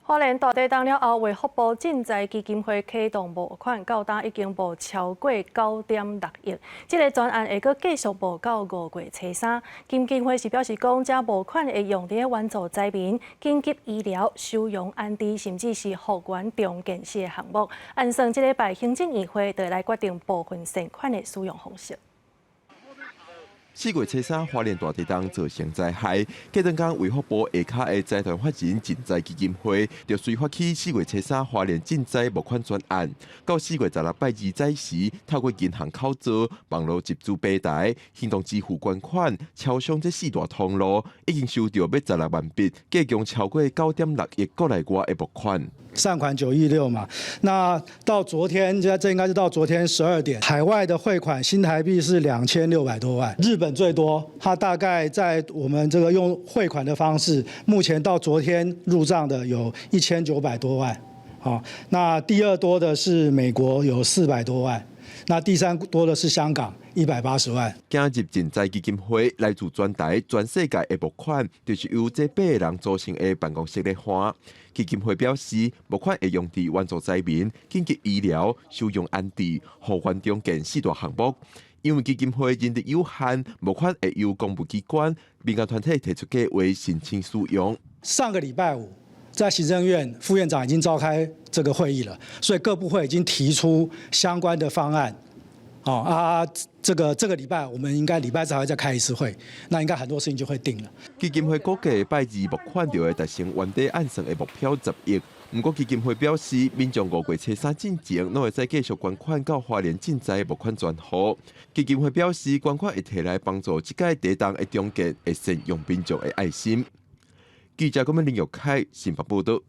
花蓮大地震了後，衛福部賑災基金會啟動募款，到今已經募超過9.6億。這个專案會閣繼續募到5月初三。基金會是表示講，這募款會用佇援助災民、緊急醫療、收容安置，甚至是復原重建設的項目。按算這禮拜行政院會就來決定部分善款的使用方式。4月初三，花蓮大地震造成災害，隔頓工衛福部下跤的財團法人賑災基金會，就隨發起四月初三花蓮賑災募款專案，到4月16拜二早時，透過銀行口座、網路集資平台、行動支付捐款，超商這四大通路，已經收著欲16萬筆，計共超過9.6億國內外的募款。善款9.6億嘛，那到昨天，這應該是到昨天12點，海外的匯款新台幣是2600多萬，日本最多，它大概在我們這個用匯款的方式，目前到昨天入賬的有1900多萬，好，那第二多的是美國有400多萬，那第三多的是香港180萬。今日賑災基金會來自全台、全世界的募款，就是由這八個人組成的辦公室咧看。基金會表示，募款會用佇援助災民、緊急醫療、收容安置、復原重建四大項目。因為基金會人力有限，募款會由公部機關、民間團體提出計劃申請使用。上個禮拜五，在行政院副院長已經召開這個會議了，所以各部會已經提出相關的方案。哦啊，這個禮拜我們應該禮拜四還會再開一次會，那應該很多事情就會定了。基金會估計拜二募款就會達成原底按算的目標10億。毋過基金會表示，民眾5月初三進前，攏會使繼續捐款到花蓮賑災募款專戶。基金會表示，捐款會提來幫助這屆地震的重建，會善用民眾的愛心。記者郭敏林玉凱新北報道。